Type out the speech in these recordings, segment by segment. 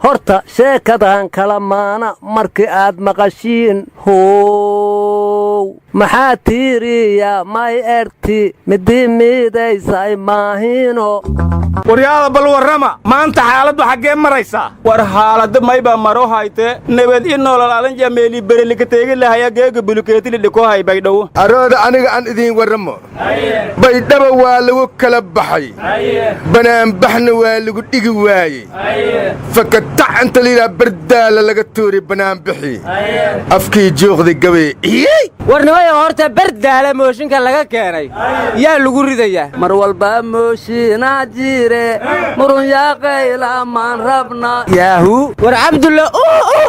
Horta sheekadan kala maana markii aad maqashiin, how maxaa tiiriya may erti midii miidaysay maahino. Waryaada, bal warrama, maanta xaaladdu xaggee maraysaa? War xaalada mayba maro hayte, nabad i nolol alanja meeli berelika teegi lahaya, geega bulukeetili dhikohay Baydhowo. Arooda, aniga aan idiin warramo. Baydhaba waa lagu kala baxay, banaanbaxna waa lagu dhigi waayey. Fakatac inta layidhaha bardaala laga tuuri banaanbixii, afkii juuqda gabay iyey. Warnimayo, horta Bardaala mooshinka laga keenay yaa lagu ridayaa? Mar walba mooshiinaa jire, murun yaaqayla maan rabna. Yaahu, war Cabdulla,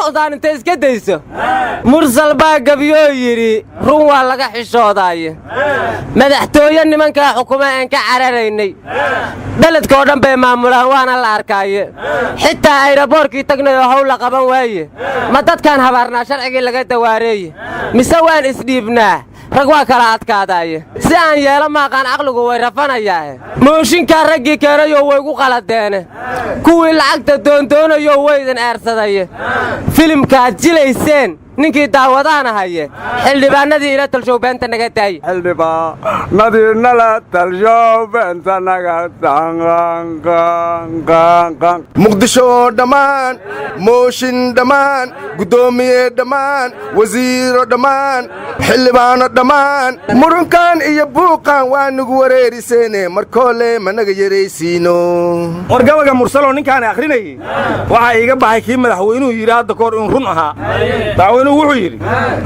udaan inta iska dayso, Mursal baa gabyoo yidhi run waa laga xishoodaaye. Madaxtooye nimankaa xukuma aan ka cararaynay, beledka oo dhan bay maamulaan, waana la arkaaye. Xitaa ayraboorkii tagnay oo hawl la qaban waaye. Ma dadkaan habaarnaa sharcigii laga dawaareeye, mise waan isdhiibnaa? Rag waa kala adkaadaaye. Si aan yeelo maaqaan, caqligu way rafanayaahe. Mooshinkaa raggii keenayoo waygu qaladeene, kuwii lacagta doondoonayoo waydin eersadaye, filimkaad jilayseen ninkii daawadaana haye, xildhibaanadii ila talshow beenta naga daaye. Xildhibaanadiinala talshow beenta naga. Muqdisho oo dhammaan mooshin dhammaan, guddoomiye dhammaan, wasiiro dhammaan, xildhibaano dhammaan, murunkan iyo buuqan waa nugu wareeriseene, markoole managa yaraysiino. War gabaga Mursaloo ninkaani akhrinayey waxaa iiga baxay kii madaxweynuhu yidhi hadda kahor in run ahaa. Madaxweynuhu wuxuu yidhi: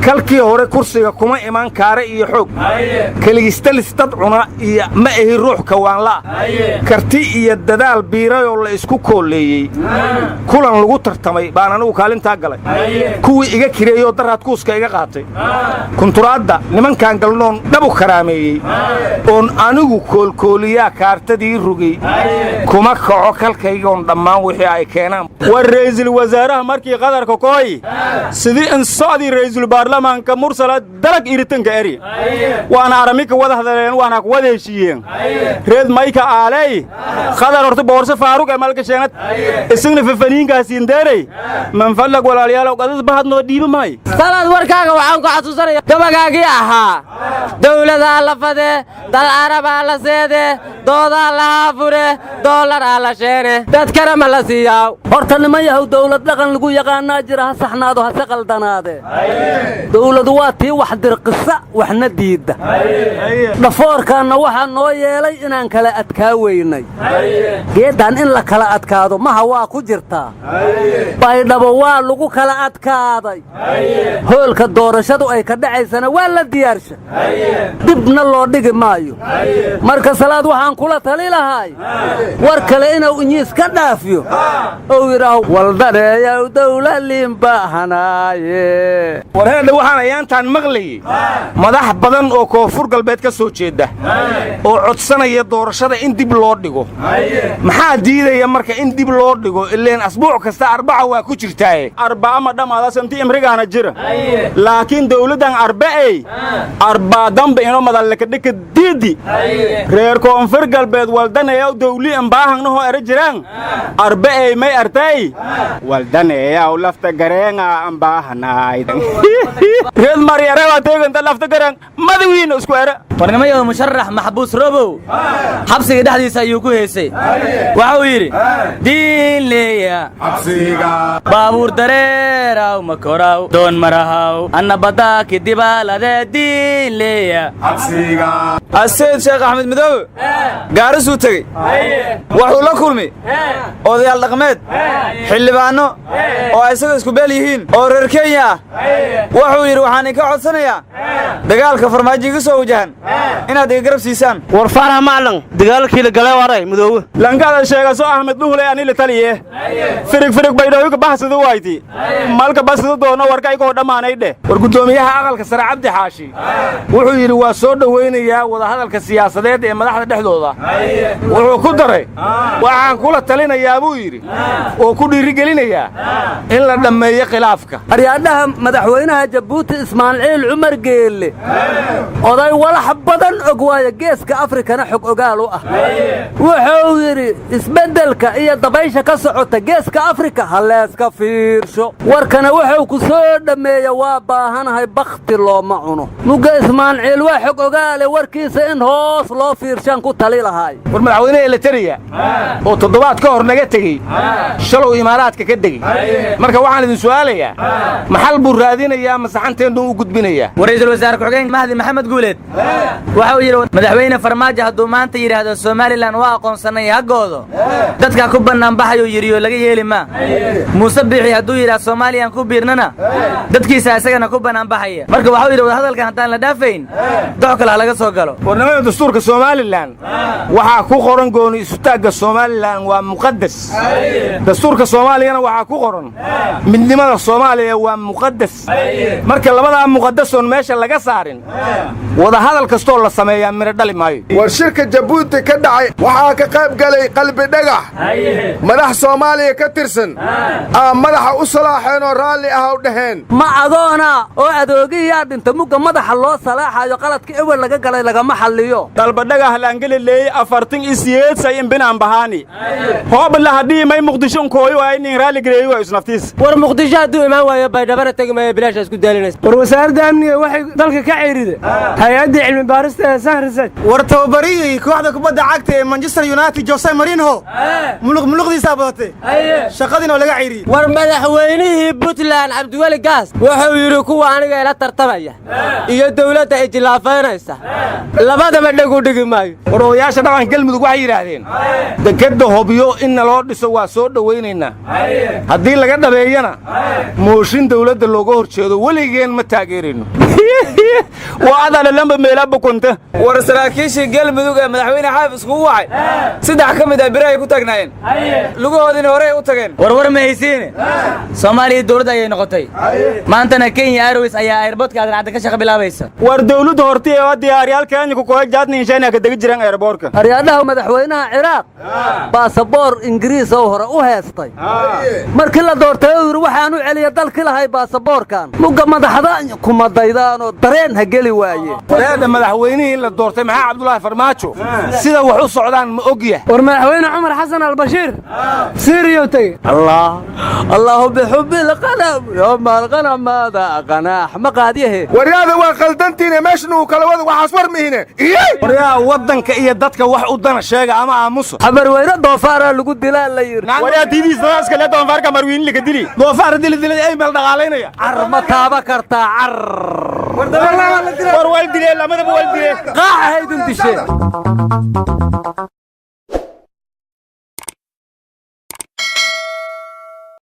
"Kalkii hore kursiga kuma iman kaare iyo xoog, keligistalis dad cuna iyo ma ahi ruux kawaanla'a, karti iyo dadaal biirayoo la isku koolleeyey, kulan lagu tartamay baan anigu kaalintaa galay, kuwii iga kireeyoo daraad kuuska iga qaatay, kunturaadda nimankaan galnoon dhabu karaameeyey, oon anigu koolkooliyaa kaartadii rogay, kuma kaco kalkaygoon dhammaan wixii ay keenaan." War ra'iisul wasaaraha markii Qadarka koy sidii in socdii, ra'iisul baarlamaanka Mursala dalag iritanka eri, waana aramika wada hadleen, waana ku wada heshiiyeen. Reed mayka aaley Qadar horta boorso faarug ee malkasheenad isagna fafaniinkaasiindeerey manfallag. Walaalyaalow, qadad bahad noo dhiiba maay. Salaad, warkaaga waxaan ku xasuusanaya gabagaagii ahaa: "Dawladaa la fadee, dal arabaa la seedee, doodaa la haafure, doolaraa la sheene, dadkana ma la siiyaa." Horta niman yahow, dawlad dhaqan lagu yaqaanaa jira, ha saxnaado hase qaldanaadee. Dawladu waa tii wax dirqisa waxna diidda. Dhafoorkaanna waxaa noo yeelay inaan kala adkaa weynay. Geeddan in la kala adkaado maha waa ku jirtaa. Baydhabo waa lagu kala adkaaday, hoolka doorashadu ay ka dhacaysana waa la diyaarsha, dibna loo dhigi maayo. Marka Salaad waxaan kula tali lahay war kale inuu inyiis ka dhaafiyo ou yidhaaho waldaneeyaw dawlaliinbahanaaye. War heedha, waxaan ayaantaan maqlayey madax badan oo Koonfur Galbeed ka soo jeedda oo codsanaya doorashada in dib loo dhigo. Maxaa diidaya marka in dib loo dhigo? Ileen asbuuc kasta arbaca waa ku jirtaaye. Arba'a ma dhammaada santi imrigaana jira, laakiin dawladdan arba'ey arbaa damba ino madallakadhika diidi. Reer Koonfur Galbeed waldaneeyaw dawli ambaahangnahoo ere jiraan, arba'ey may artay waldaneeyaw Lafta Gareenga ambaahanaay. Reed maryarewaa teeganta Lafta Gareen madawiina isku ere. Warnimayada, musharax Maxbuus Robow xabsiga dhexdiisa ayuu ku heesay. Waxa uu yidhi: "Diinleeya baabuur dareeraw ma koraw, doon marahaw anna baddaaki dibaalade, diinleeya." Aseed Sheekh Axmed Midoobe Gaarisuu tegey, wuxuu la kulmi odayaal dhaqmeed, xildhibaanno oo ay isaga isku beel yihiin oo reer Kenya ah. Wuxuu yidhi: "Waxaan idinka codsanayaa dagaalka Farmaajo iga soo wajahan inaad iga garab siisaan." War Faarax Maclan dagaalkii la galay waray Madoowe. Lankada sheegaso Ahmed Dhuhle anila taliye, firig firig Baydhooyinka baxsadu wayti malka basadu doono warka ikoo dhammaanay dheh. War guddoomiyaha Aqalka Sare Cabdi Xaashi wuxuu yidhi waa soo dhowaynayaa wadahadalka siyaasadeed ee madaxda dhexdooda. Wuxuu ku daray: "Waxaan kula talinayaa," buu yidhi, "oo ku dhiirigelinayaa in la dhammeeyo khilaafka." Aryaadhaha. Aryaadhaha, madaxweynaha Jabuuti Ismaaciil Cumar Geelle oday walax badan og waayo, Geeska Afrikana xog ogaal u ah. Wuxuu yidhi isbeddelka iyo dabaysha ka socota Geeska Afrika ha leeska fiirsho. Warkana wuxuu ku soo dhammeeya: "Waa baahanahay, bakhti looma cuno." Mugga Ismaaciil waa xog ogaale, warkiisa in hoos loo fiirshaan ku tali lahaay. War, madaxweynaha Eritreya oo toddobaad ka hor naga tegey, shalow Imaaraadka ka degey. Marka waxaan idin su'aalayaa, maxal buu raadinayaa masaxanteennu u gudbinayaa? War, ra'iisul wasaare ku-xigeenka Mahdi Maxamed Guuleed waxa uu yidhi madaxweyne Farmaajo hadduu maanta yidhaahdo Somaliland waa aqoonsanay, haggoodo dadkaa ku bannaanbaxayuu yidhi oo laga yeeli maa. Muuse Biixi hadduu yidhaah Soomaaliyaan ku biirnana, dadkiisa isagana ku bannaanbaxaya. Marka waxuu yidhi wadahadalkan haddaan la dhaafayn, dox kale ha laga soo galo. Warnimada, dastuurka Somaliland waxaa ku qoran gooni isutaagga Somaliland waa muqaddas. Dastuurka Soomaaliyana waxaa ku qoran midnimada Soomaaliya waa muqaddas. Marka labadaa muqaddasoon meesha laga saarin, wadahadal kastoo la sameeyaa midho dhali maayo. War, shirka Jabuuti ka dhacay waxaa ka qayb galay Qalbi Dhagax. Madax Soomaaliya ka tirsan aa madaxa u salaaxeen oo raalli ah u dhaheen. Ma adoona oo adoogiyaa dhinta mugga madaxa loo salaaxayo, qaladka ewel laga galay lagama xalliyo. Dalbadhagah laangelileey 48 say imbinaan bahaani hooba lahadhii may Muqdishon kooyo ay nin raalli gareeyo waa isnaftiis. War, Muqdisho hadduu imaan waayo, Baydhabana tegi maayo, bilaasha isku daalinaysa. War, wasaaradda amniga waxay dalka ka ceyriday hay-addii cilmi baarista ee Sahan Research. War, tababarihii kooxda kubadda cagta ee Manchester United, Jose Mourinho, muluq muluqdiisaa badatay, shaqadiina oo laga ceyriyey. War, madaxweynihii Puntland Cabdiweli Gaas wuxuu yidhi kuwa aniga ila tartamaya iyo dawladda ijilaafaynaysa labadaba dheg u dhigi maayo. War, odayaasha dhaqanka Galmudug waxay yidhaahdeen dekedda Hobyo in naloo dhiso waa soo dhowaynaynaa, haddii laga dhabeeyana mooshin dawladda looga hor jeedo weligeen ma taageerayno. Waa adana lamba meelaa bukunta. War, saraakiishii Galmudug ee madaxweyne Xaaf iskugu wacay, saddex ka mid ah birahay ku taagnaayeen, lugahoodiina horey u tageen. Warwar ma haysiine, Soomaaliya dowladda ayay noqotay. Maantana Kenya Airways ayaa airportka Aadan Cadde ka shaqa bilaabaysa. War, dawladda horti ee diyaaryaal Kenya ku kooy jaadninsheena ka degi jireen airportka. Aryaadhaha, madaxweynaha Ciraaq baasaboor Ingiriis oo hore u heestay markii la doortay uu yidhi waxaan u celiya dalkii lahay baasaboorkan. Mugga madaxda kuma daydaanoo dareen ha geli waaye. Wareedha, madaxweynihii la doortay Maxaa Cabdulaahi Farmaajo sida wax u socdaan ma og yahay? War, madaxweyne Cumar Xasan Albashiir Siiriyow tegey. Allah allahu bixubbi lqanam yowma alqanam maada qanaax ma qaadyahe. Waryaada, waa qaldantiine, meeshan uu kala wada waxaas war mihine. Waryaa, waddanka iyo dadka wax u dana sheega ama aamuso. Xamarweyne doofaaraa lagu dilaa la yidhi. Waryaa, diidiis iskale doonfaarka marwiin lika dili. Doofaar dili dilay ay meel dhaqaalaynaya. Car ma taaba kartaa car? War, wal dile, lamadaba wal dile. Qaaxa haydin disheen.